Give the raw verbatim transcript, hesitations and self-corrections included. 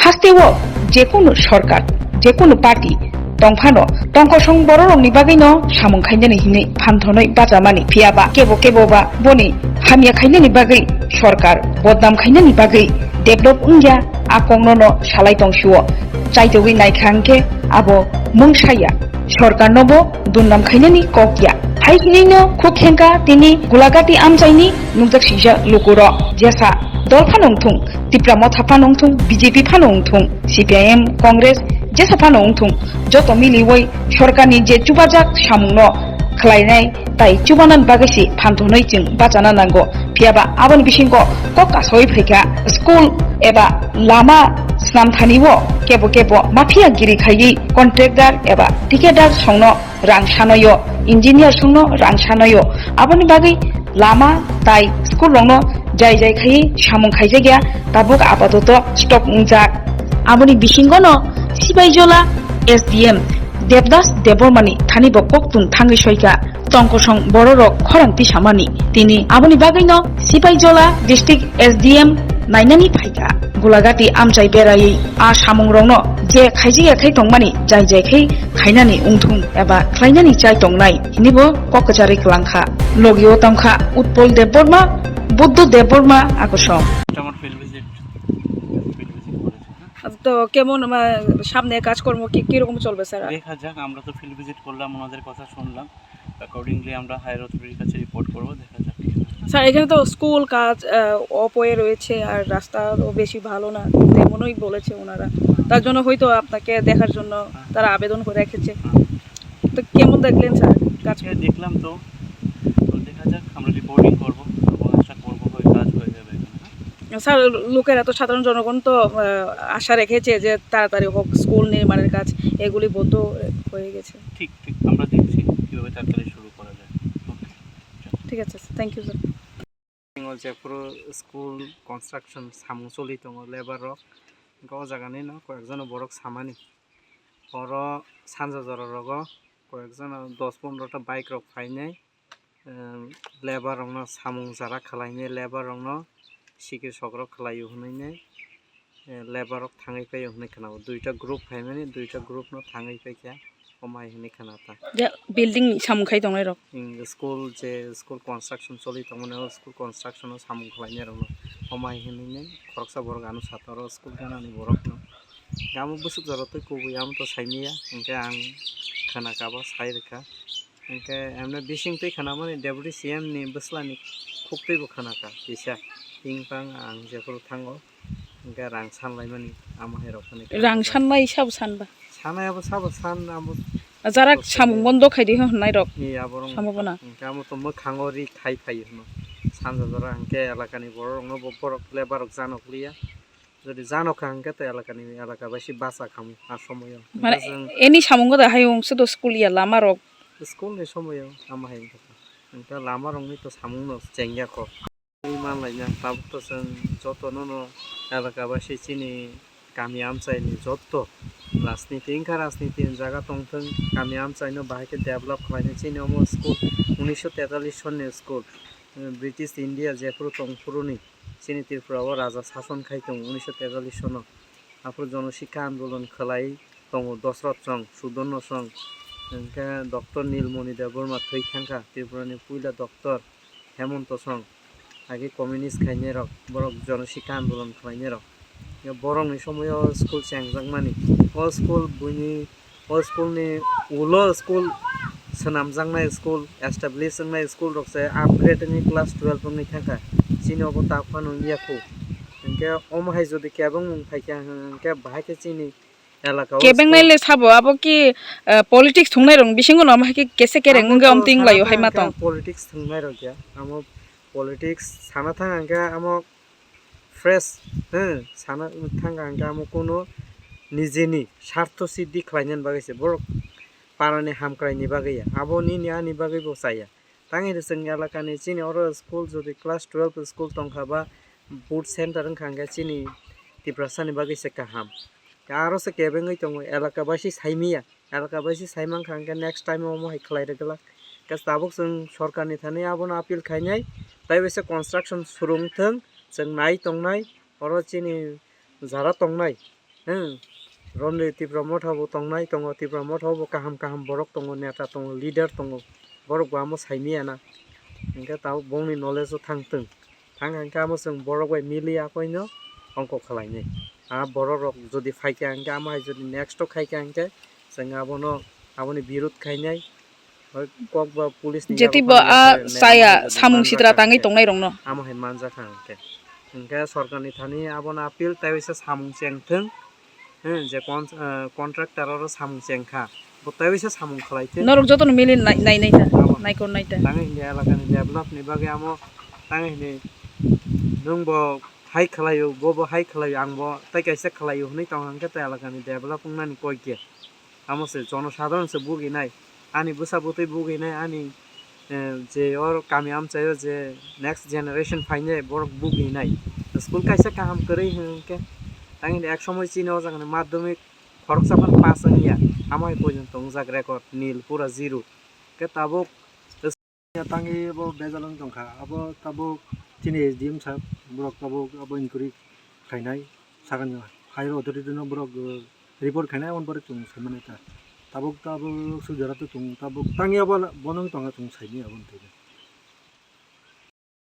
Hasteo jekunu sorkar, jekunu party tongphano tongkosong bororokni bagwino samung khainani hinwi phanthonwi bachamani, phiyaba kebo kebo ba boni hamya khainani bagwi sorkar bodnam khainani bagwi develop wngya, a koknono salai tongsio. Chaitogwi naikha hwnkhe abo mungsaya, sorkarnobo durnam khainani kok ya. Hai hinwino khuk khengkha tini Gulagati amchaini nukjak sijak lukurok. Jesa dol phano wngthung, Tipra Motha phano wngthung, B J P phano wngthung, C P I M, Congress, jesa phano wngthung, joto miliwi sorkarni je chubajak samungno khlainai tai chubanani bagwi se phanthonwi chwng bachana nango. Phiyaba aboni bisingo kok kasawi phaikha, school eba lama snamthani o kebo kebo mafia giri khaiwi contractor eba thikadar songno rang sanoyo, engineer songno rang sanoyo. Aboni bagwi lama tai school rokno jai jai khaiwi samung khaijakya, tabuk apatoto stop wngjak. Aboni bisingono Sibaijola S D M Devdas Debbarmani thani bo koktun thangwi soika tongkosong bororok khorang tisamani. Tini aboni bagwino Sibaijola district S D M nainani phaikha. Gulagati amchai beraiwi a samungrokno je khaijak ya khai tongmani jai jai khai khainani wngthung eba khlainani chai tongnai hinibo kok kwcharwi kwlangkha. Logio tongkha Utpol Debbarma, Buddho Debbarma akosong. এটা আমার field visit, field visit করেছি, হ্যাঁ। তো কেমন, মানে, সামনে কাজকর্ম কি, কিরকম চলবে, স্যার? দেখা যাক, আমরা তো ফিল্ড ভিজিট করলাম, ওনাদের কথা শুনলাম, অ্যাকর্ডিংলি আমরা হায়ার অথরিটির কাছে রিপোর্ট করবো, দেখা যাক কি হয়। স্যার, এখানে তো স্কুল কাজ, আহ, অফ হয়ে রয়েছে, আর রাস্তাও বেশি ভালো না, তেমনই বলেছে ওনারা। তার জন্য হয়তো আপনাকে দেখার জন্য হ্যাঁ। তারা আবেদন করে রেখেছে। হ্যাঁ। তো কেমন দেখলেন, স্যার, কাজ? হ্যাঁ, দেখলাম তো। তো দেখা যাক, আমরা রিপোর্টিং করবো এবং আশা করবো হয় কাজ হয়ে যাবে এখানে, হ্যাঁ? স্যার, লোকেরা তো, সাধারণ জনগণ তো, আহ, আশা রেখেছে যে তাড়াতাড়ি হোক স্কুল নির্মাণের কাজ, এগুলি বন্ধ হয়ে গেছে। ঠিক, ঠিক, আমরা দেখছি কিভাবে তাড়াতাড়ি শুরু করা যায়। ওকে। ঠিক আছে, sir, thank you, sir. Singo jephuru school construction samung choli tongo, labour rok hwnkhe o jaga nino koyekjono borok samani. Oro sanja jora rogo koyekjono dos pondro ta bike rok phainai, em, labour rokno samung jara khwlainai, labour rokno sikir sok rok khwlaio hwnwi nai. Eh, labour rok thangwi phaio hwnwi khwnao. Duita group phaimani, duita group no thangwi phaikha, omo hai hwnwi khwna ta. Je building samung khai tongnai rok. School, je school construction choli tongmani, o school construction o samung khlainai rokno omo hai hwnwi nai khoroksa borok ano saka oro school ganani borokno. Amo bwswk jora twi kubui amo to saimanya, hwnkhe ang khwna kha ba sai rwkha. Hwnkhe emne bising twi khwnamani Deputy C M ni bwslani khuktwi bo khwnakha kisa. Bini bwkhang ang jephuru thango, hwnkhe rang sanlaimani amo hai rok hwnwi khwnakha. Rang sanlai sabo sanba? Sanai abo sabo san amo. Jarak samung bondo khaidi hwnwi hwnai rok. Ni abo rong. Samo bono. Hwnkhe amo to mwkhango ri khai phaio hwno. Sanja jora hwnkhe elakani borok rokno bo borok labour rok jano kliya. Jodi jano kha hwnkhe to elakani elaka bai se bacha khamu a somoyo. Mane hwnkhe chwng eni samungo da hayung se do school ya lama rok. School ni somoyo ama hai wngkha. Hwnkhe lama rokni to samung no chengya kho. Ui manlaina tabuk to chwng joto no no elaka bai se chini kami amchai ni joto rajniti wngkha, rajniti ni jaga tongthwng, kami amchai no bahai khe develop khlainai. Chini omo school unisho tetallish sonni school, British India jephuru tongphuru ni. Chini Tripura o raja sason khai tongo unisho tetallish sono. Aphuru jono sikha andolon khlai tongo Dosrot song, Sudarno song, hwnkhe Doctor Nilmoni Debbarma thwi thangkha, Tripura ni puila Doctor Hemonto song, age communist khainai rok, borok jono sikha andolon khlainai rok. Borok ni somoyo school chengjakmani, o school buini O school ni ulo school swnamjaknai school, establish wngnai school rok se upgrade wngwi class twelve wngwi thangkha. Chini obo ta phano wngya khu. Hinkhe omo hai jodi kebengmung phaikha hinkhe bahai khe chini elaka o kebeng school nai le sabo abo ki, eh, politics thungnai rok bisingo no omo hai khe kese kereng wngwi om ting laio hai ma tong. Politics thungnai rok ya. Amo politics sana thang hinkhe amo fresh, he, sana thangkha hwnkhe amo kunu nijeni sartho siddhi khlainani bagwi se, borok parani hamkraini bagwi ya, abo nini ani bagwi bo chaya. Tangwi rw chwng elakani chini oro school jodi class twelve school tongkha ba board center wngkha hwnkhe chini Tiprasani bagwi se kaham. Aro se kebengwi tongo, elaka bai se saimanya. Elaka bai se saimankha hwnkhe next time omo hai khlai rwgwlak. Hwnkhe tabuk chwng sorkarni thani abono appeal khainai, tei bai se construction surung thwng, chwng nai tongnai, oro chini jara tongnai, Hmm. Ronri Tipra Motha bo tongnai tongo, Tipra Motha bo kaham kaham borok tongo, neta tongo, leader tongo, borok bo amo saimiyana. Hingke tabuk bongni knowledge o thang tong. Thang hingke amo chwng borok bai mili akoino ongko khlainai. A borok rok jodi phaikha hingke amo hai jodi next o khaikha hingke chwng abono, aboni birud khainai. Hoi kok ba police ni Jeti yago bo phano a se saya nai samung sitra manjak tangwi hingke. Tongnai rokno. Amo hai manjak hingke. Hingke sorkar ni thani abono appeal tei waisa samung cheng thung. Hmm, je con-, eh, contractor oro samung chengkha, bo tei waisa samung khlai thung. Norok jotono mili nai-, nai nai ta, abo. Naikor nai ta. Tangwi hindi elaka ni develop ni bagwi amo tangwi hindi nwng bo hai khlaio, bo bo hai khlaio, ang bo tei kaisa khlaio hwnwi tong hwnkhe tei elaka ni develop wngnani koi khe. Amo se jono sadharon se buginai, ani bwsa bwtwi buginai, ani, eh, je or kami amchaio je next generation phainai borok buginai. School kaisa kaham kwrwi hwnkhe, tangini ek somoi chini o jagani madhyamik khoroksa phano pass wngya, amo hai poito tongjak record nil, pura zero. Khe tabuk Tangwi abo bejal wng tongkha. Abo tabuk chini S D M sir, borok tabuk abo inquiry khlainai, sakani higher authority no borok, uh, report khainai, aboni pore chwng sai mani ta. Tabuk, tabuk sujara to chwng tabuk tangwi abo bono wng tongkha, chwng saimanya aboni thani.